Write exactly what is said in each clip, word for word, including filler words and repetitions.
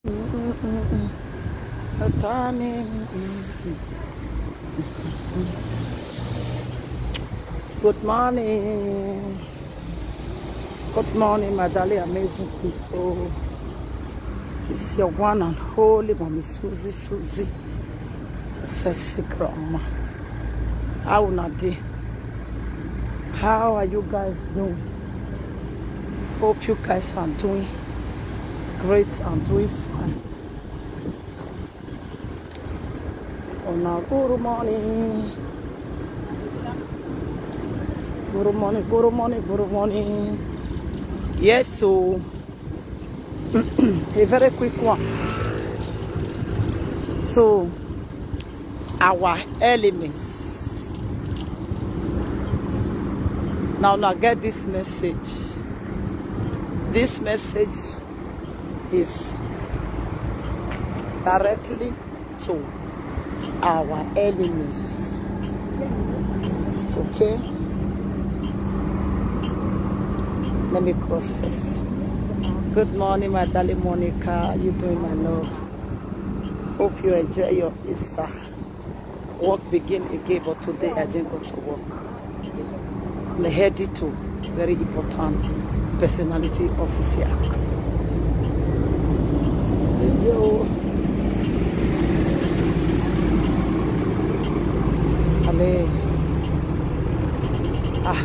Good morning. Good morning, my darling, amazing people. It's your one and holy mommy, Susie, Susie. Success grandma. How una dey? How are you guys doing? Hope you guys are doing great and doing fine. Una good morning. Good morning, good morning, good morning. Yes, so a very quick one. So our elements. Now, now get this message. This message is directly to our enemies. Okay? Let me cross first. Good morning, my darling Monica. How you doing, my love? Hope you enjoy your Easter. Work begin again, but today I didn't go to work. I'm headed to very important personality office here. Yo. Ale. Ah.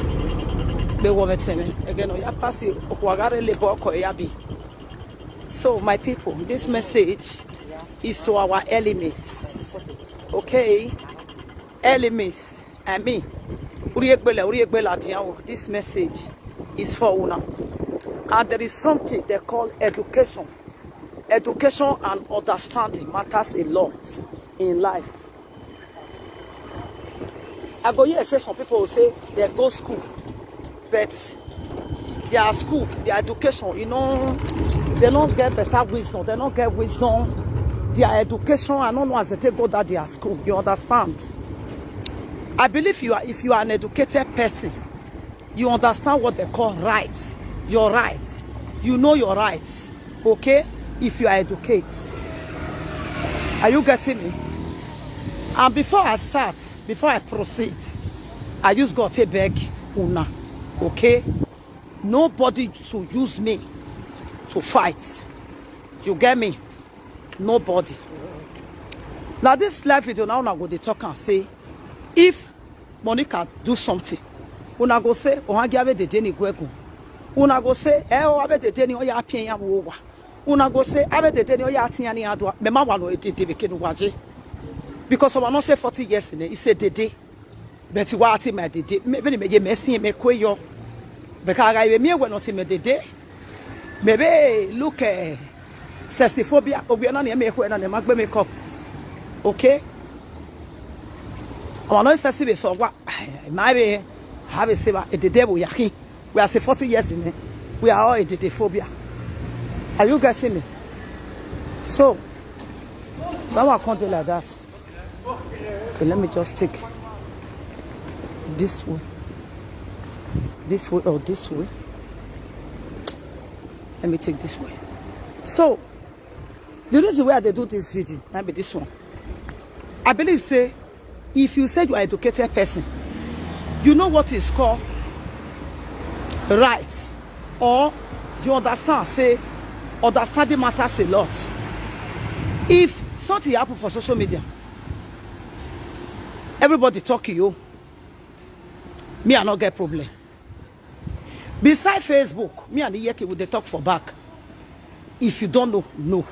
Be wo me teme. Again, oh, ya pass you. Okwagare le bo ko ya bi. So, my people, this message is to our enemies. Okay? Enemies, I mean, uri egbele, uri egbele adiawo. This message is for una. And there is something they call education. Education and understanding matters a lot in life. I go hear say some people will say they go school, but their school, their education, you know, they don't get better wisdom. They don't get wisdom. Their education, I don't know as they take go that their school. You understand? I believe you are, if you are an educated person, you understand what they call rights. Your rights. You know your rights. Okay? If you are educated. Are you getting me? And before I start, before I proceed, I use God to beg una. Okay? Nobody to use me to fight. You get me? Nobody. Now this live video now, una go dey talk and say, if Monica do something, una go say, "Oh, agi abe dede ni gwegu." Una go say, "Eh, oh, abe dede ni oya apia ya wo wa." Una go say, "Abe dede ni oya atinya ni adwa." Me ma wa no edede be kenu waje. Because I no say forty years in, he say dede. But wa ati my dede. Me be ni me ye me sin me kwe yo. Because I me we not me dede. Maybe look, eh, sexyphobia. Obi na ni me kwe na ni magbe makeup. Okay? Our no sexy be so wa. My be have a say, a dede bo yakin. We are say forty years in it. We are all a dede phobia. Are you getting me? So, that one can't do like that. Okay, let me just take this way. This way or this way. Let me take this way. So, the reason why they do this video, might be this one. I believe say, if you say you are educated person, you know what is called right, or you understand say understanding matters a lot. If something happen for social media, everybody talk you. Me, I no get problem. Beside Facebook, me and Iyeki, we dey talk for back. If you don't know, no.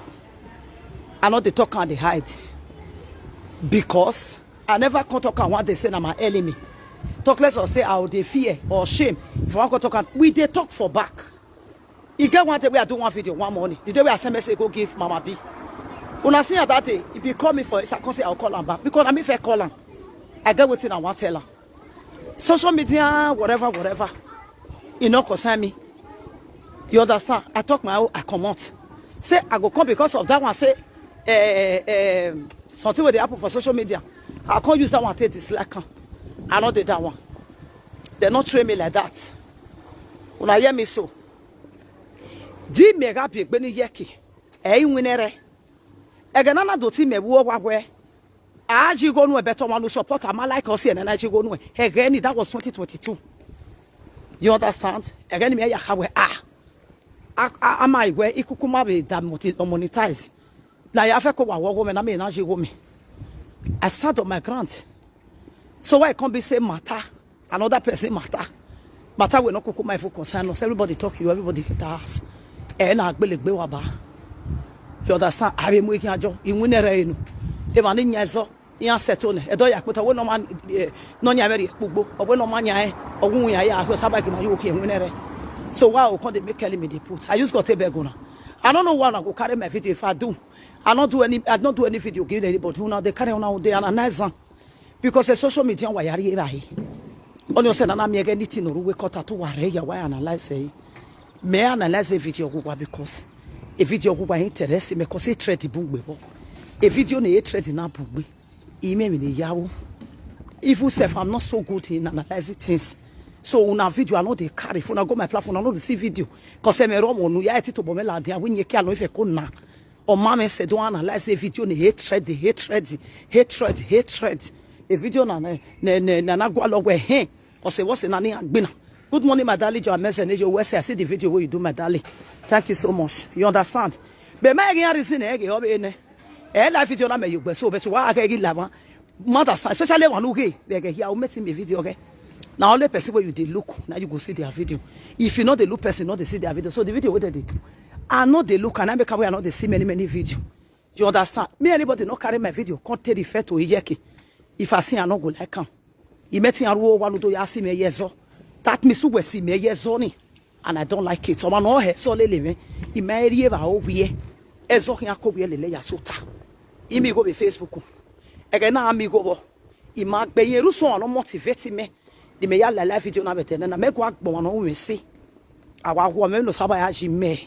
I no dey talk and dey hide. Because I never come talk and one day say na my enemy. Talk less or say I dey fear or shame. If I wan come talk and we dey talk for back. E get one day wey I do one video one morning. The day wey I send message go give Mama B. Una see am that day, e be call me for, I come say I will call am back. Because na me first call am. I get wetin I wan tell am. Social media, whatever, whatever. E no concern me. You understand? I talk my own, I comot. Say I go come because of that one. Say, eh, eh, something wey dey happen for social media. I come use that one take dislike am. I no dey that one. They no train me like that. Una hear me so. Di mega bi egbeni Iyeki. Ẹ i winere. Ẹgẹ na na do ti mẹ wo wa wẹ. A ji go nu ẹ, but ọmọ nu support ama like us here na na ji go nu ẹ. Ẹgẹ ni, that was twenty twenty-two. You understand? Ẹgẹ ni mi ya ha wẹ, ah. A, a, ama igwe ikuku ma be da monetize. Na ya fe ko wa wo me na me na ji wo me. I stand on my ground. So why e come be say matter, another person matter? Matter wey no kuku my full concern us. Everybody talk you, everybody get us. Eh, na agbelegbe wa ba. You understand? I be mu ikin ajo. Iwinere enu. E ma ni nya so. Iya settle ne. Edo ya kpota we no man, eh, no nya very kpugbo. Owe no man nya, eh. Ogun ya ya ho saba ki ma yo ke winere. So why o come dey make Kelly me dey put? I just got a beg una. I don't know why I go carry my video. If I do, I not do any, I not do any video give anybody. Una dey carry una dey analyze am. Because the social media wa yari ba hi. Only say na na me get anything no we cut out wa re ya wa analyze e. Me analyze a video go because a video go wa interest me, cause e trend bungbe bo. A video na e trend na bungbe. Ime mi ni yawo. Even self, I'm not so good in analyzing things. So una video, I no dey carry. If una go my platform, I no dey see video. Cause me ro mo nu ya eti to bo me la dia we nye ki ano ife ko na. O ma me say don analyze a video ni hatred, hatred, hatred, hatred. A video na na na na na gwa lo we hen. O se wo se na ni agbina. Good morning, my darling. Your message, your words. I see the video where you do, my darling. Thank you so much. You understand? But my again reason eh ge obe ne. Eh, live video na me you gbe so, but wa ke gi lava. Mother, especially one who gay, they get here, I'll make him a video, okay? Now, only person where you dey look, now you go see their video. If you know the look person, not they see their video. So the video, what they do? I know they look, and I make away, I know they see many, many video. You understand? Me, anybody not carry my video, can't tell the fair to Iyeki. If I see, I no go like am. He met him, I roll one, do ya see me, yes, so. That means who will see me, yes, Sonny. And I don't like it. Ọmọ náà ẹ̀ sọ lélẹ̀ mẹ́. Ìmọ̀ ẹ rí ẹ̀bà ó wí ẹ́. Ẹ zọ kí n kó wí ẹ lélẹ̀ yà sóta. Ìmí go be Facebook. Ẹ̀gẹ̀ náà mi go bọ̀. Ìmọ̀ àgbẹ̀yìn irú sọ̀rọ̀ ló motivate mẹ́. Di mẹ́ yà láìláì fídíò náà bẹ̀tẹ̀ náà. Mẹ́kọ̀ọ́ àgbọ̀n wọn náà wù mí sí. Àwa wọ mẹ́rin ló sábà yà jí mẹ́.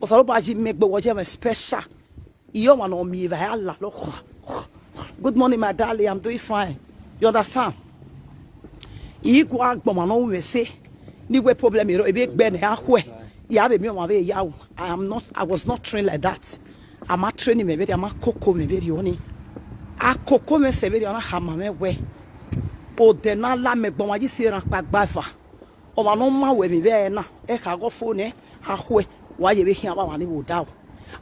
Ó sábà bá jí mẹ́ gbé wọ́n jẹ́ mẹ́ special. Iyo ma no mi va ya la lo. Good morning, my darling. I'm doing fine. You understand? Igwa gboma no we say. Ni we problem iro ebe gbe ne ahwe. Ya be mi o ma be ya o. I am not, I was not trained like that. I'm a training me very, I'm a coco me very oni. A coco me se very ona hama me we. O de na la me gboma ji si ran pa gba fa. Ọma no ma we mi ve na. E ka go fo ne. Ahwe. Wa ye be hia ba wa ni wo da o.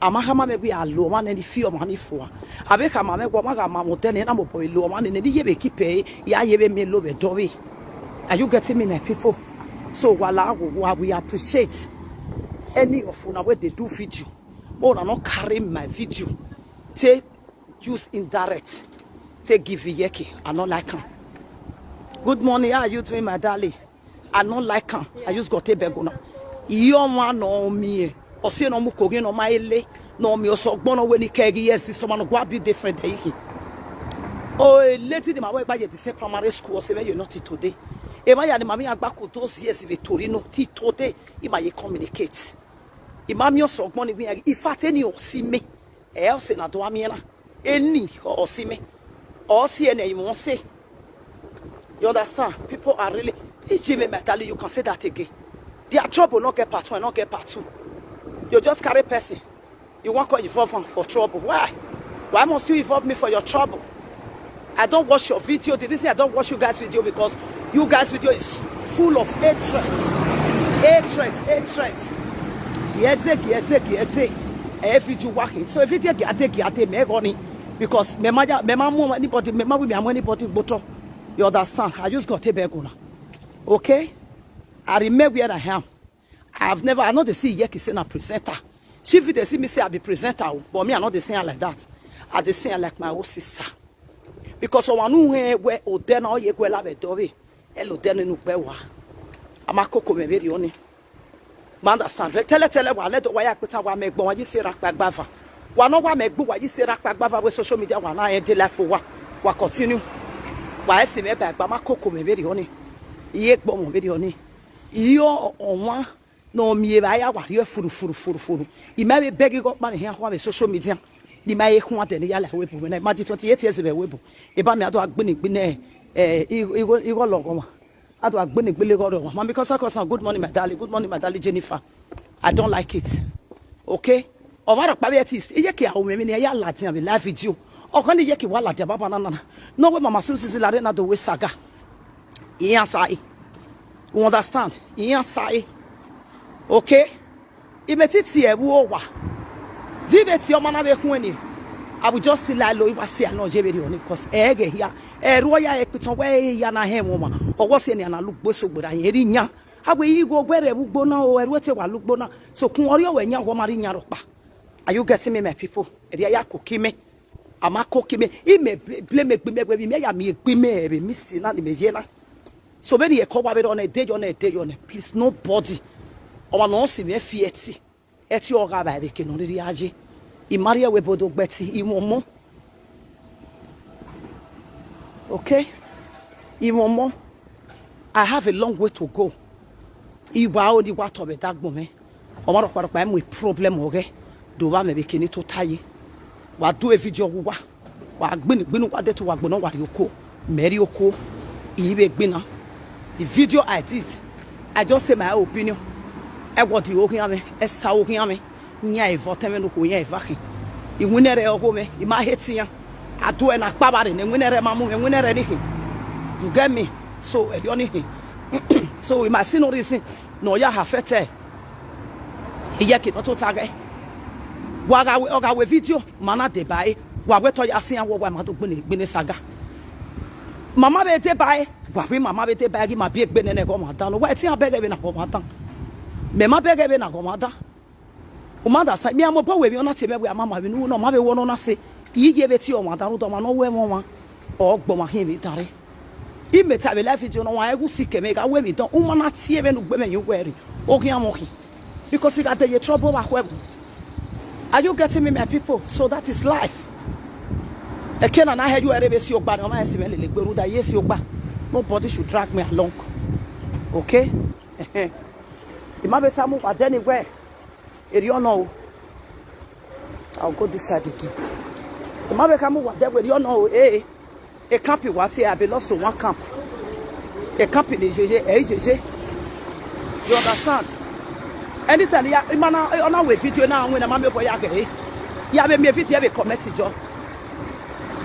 Ama ha ma me gbe a lo ma ne ni fi ọma ni fo a. Abe ka ma me gwa ma ga ma mo te ne na mo boy lo ma ne ni ye be kipe. Ya ye be me lo be do we. Are you getting me, my people? So wala wo wa we appreciate any of una wey dey do video. Mo na no carry my video. Take use indirect. Take give Iyeki. I no like am. Good morning. How are you doing, my darling? I no like am. I just got a beg una. Iyo ma no mi e. O se no mu kogi no ma ele. No mi o so gbono we ni kegi yes, so ma no gwa be different dey iki. O e leti di ma we gba ye the same primary school, o se me you not today. E ma ya ni ma mi agba ko those years be Torino ti today. I ma ye communicate. I ma mi o so gbon ni we in fact any o si me. E o se na do ami na. Any o si me. O si any you won't say. You understand? People are really Ijime Metali, you can say that again. Their trouble not get part one, not get part two. You just carry person. You won't call involve am for trouble. Why? Why must you involve me for your trouble? I don't watch your video. The reason I don't watch you guys' video because you guys' video is full of hatred. Hatred, hatred. Giete, giete, giete. Every video working. So if you take giete, giete, me running. Because me ma, me ma mo anybody, me ma we me amo anybody gboto. You understand? I just got a beg una. Okay? I remain where I am. I have never, I know they see Iyeki say na presenter. She fit dey see me say I be presenter, o, but me I know they say her like that. I dey say her like my own sister. Because I know where where o then all ye go la be dove. Hello then no gbe wa. Ama koko me very oni. Ma understand. Tele tele wa le do wa ya pita wa me gbon wa ji se ra pa gbava. Wa no wa me gbo wa ji se ra pa gbava we social media wa na e dey life wa. Wa continue. Wa e si me ba gba ma koko me very oni. Iye gbon mo very oni. Iyo onwa no mi e ba ya wa ri e furu furu furu furu. I ma be beg go pa ni here kwa social media. Ni ma e kwa de ni ya la we bu na. Imagine twenty-eight years be we bu. E ba mi ado agbini gbini eh igo igo logo ma. Ado agbini gbele go ro ma. Mami kosa kosa, good morning my darling. Good morning my darling Jennifer. I don't like it. Okay? Ọmọ rẹ pa bí ẹ ti, iye kì í àwọn ọmọ mi ni ẹ yà làdìyàn mi live video. Ọkàn ni iye kì í wà làdìyàn bàbá nana. No way, Mama Susie Zila Rena do we saga. Ìyẹn àṣà yìí. You understand? Ìyẹn àṣà yìí. Okay? Ibe ti ti ẹ wo wa. Di ibe ti ọmọ na be kun ni. I will just still lie low if I say I no je be the only cause. Ẹ gẹ ya. Ẹ ru ya ẹ pitan we ya na he won ma. Owo se ni ana lugbo so gbera yin ri nya. Agbe yi go gbere ugbo na o, ẹ ru te wa lugbo na. So kun ori o we nya wo ma ri nya ro pa. Are you getting me, my people? Eri ya ko ki me. Ama ko ki me. I me ble- blame gbi me we mi ya mi gbi me be mi si na ni me ye na. So when you call wa be on a day on a day on a, please, nobody. Our no si me fieti. Eti oga ba be ke no ri aje. I Maria we bodo gbeti i mo mo. Okay? I mo mo. I have a long way to go. Iwa o ni wa to be dagbo me. Ọmọ rọpọrọpọ ẹ mú problem ọgẹ. Do wa me be kini to taye. Wa do a video wa. Wa gbini gbini wa de to wa gbona wa ri oko. Meri oko. Ibe gbina. The video I did, I just say my opinion. Ẹ wọ di ogun ame, ẹ sa ogun ame. Nya evo teme no ko nya evakin. Iwinere ogo me, ima hetiya. Adu e na kpabare ne winere mamu me winere ni hin. You get me? So e yo ni hin. So we must see no reason. No ya ha fete. Iye ki no to tage. Wa ga we oga we video mana de bai. Wa we to ya sin awo wa ma to gbene gbene saga. Mama be de bai. Wa we mama be de bai gi ma bi egbe nene go ma dan. Wa ti abege be na go ma dan. Me ma bege be na go ma dan. O ma da sa mi amo bo we mi ona te me we ama ma we nu no ma be wo no na se. Yi ye be ti o ma dan do ma no we mo ma. O gbo ma hin mi dare. I me ta be live video no wa egu si ke me ga we mi dan. O ma na ti e be nu gbe me yin we ri. O ki amo ki. Because you got the trouble wa we. Are you getting me, my people? So that is life. Ekena na heju ere be si ogba ni o ma esi me lele gberu da ye si ogba. Nobody should drag me along. Okay? Ima be tamu wa deni we. Eri ono o. I'll go this side again. Ima be kamu wa de we eri ono o. Eh. A camp you want here, I be lost to one camp. A camp in J J, eh, J J. You understand? Anytime ya imana ona we video na when ma me boy age. Ya be me video be comment jo.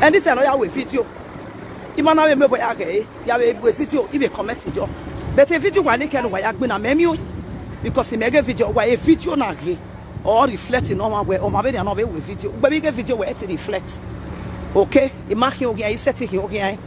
Anytime ya we video. Imana we me boy age. Ya be we video, I be comment jo. But a video wa ni ken wa ya gbe na me mi o. Because I me get video wa a video na ge. Or reflect in normal way. Or my baby no be with video. But we get video where it reflect. Okay? Imagine okay, I set it okay.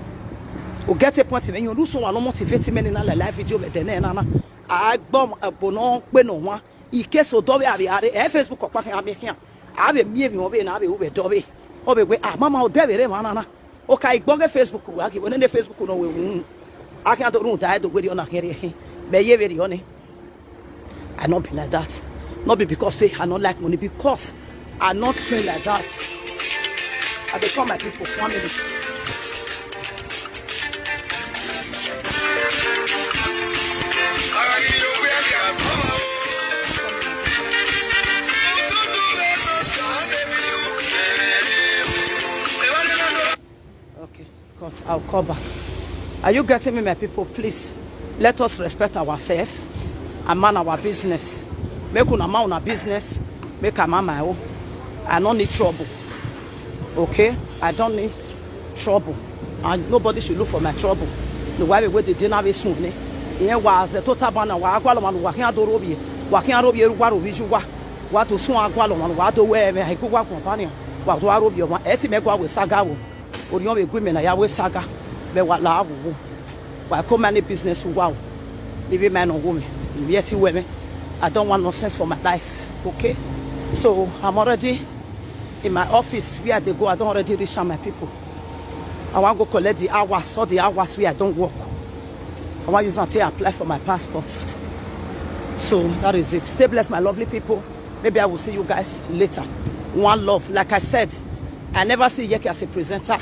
O get a point when you do so one motivate me na live video be then na na. I gbom abo no pe no one. In case o do we abi are e Facebook ko pa kan abi kan. Abi mi mi o be na abi o be do be. O be we ah mama o de be re ma na na. O ka igbo ge Facebook wa ki wona ne Facebook no we un. Aki an to run ta e to gbe di ona kere he. Be ye be di one. I not be like that. Not be because say I not like money, because I not train like that. I dey call my people one minute. Okay, cut. I'll call back. Are you getting me, my people? Please, let us respect ourselves and mind our business. Make una mind una business. Make I mind my own. I don't need trouble. Okay? I don't need trouble. And nobody should look for my trouble. The way we dey dinner very soon. Eh? Ìyẹn wà as a total banner. Wà á gbọ́ àlọ́ màlúù. Wà kí á dóró bìí. Wà kí á róbìí. Wà róbìí ju wà. Wà tó sún àgọ́ àlọ́ màlúù. Wà á tó wẹ́ ẹ̀mẹ́. Àìkú wà kùn bá nìyàn. Wà tó wà róbìí ọmọ. Ẹ ti mẹ́gbọ́ àwẹ̀ ságá wò. Orí wọn bẹ gbé mi náà yàwé ságá. Bẹ wà láàwò wò. Wà á kó many business wà o. Níbí mẹ́rin wò mí. Ìbí ẹ ti wẹ̀ mí. I don't want nonsense for my life. Okay? So, I'm already in my office. Where I dey go, I don't already reach out, my people. I wan go collect the hours, all the hours wey I don work. I wan use am take apply for my passport. So that is it. Stay blessed, my lovely people. Maybe I will see you guys later. One love. Like I said, I never see Yeke as a presenter.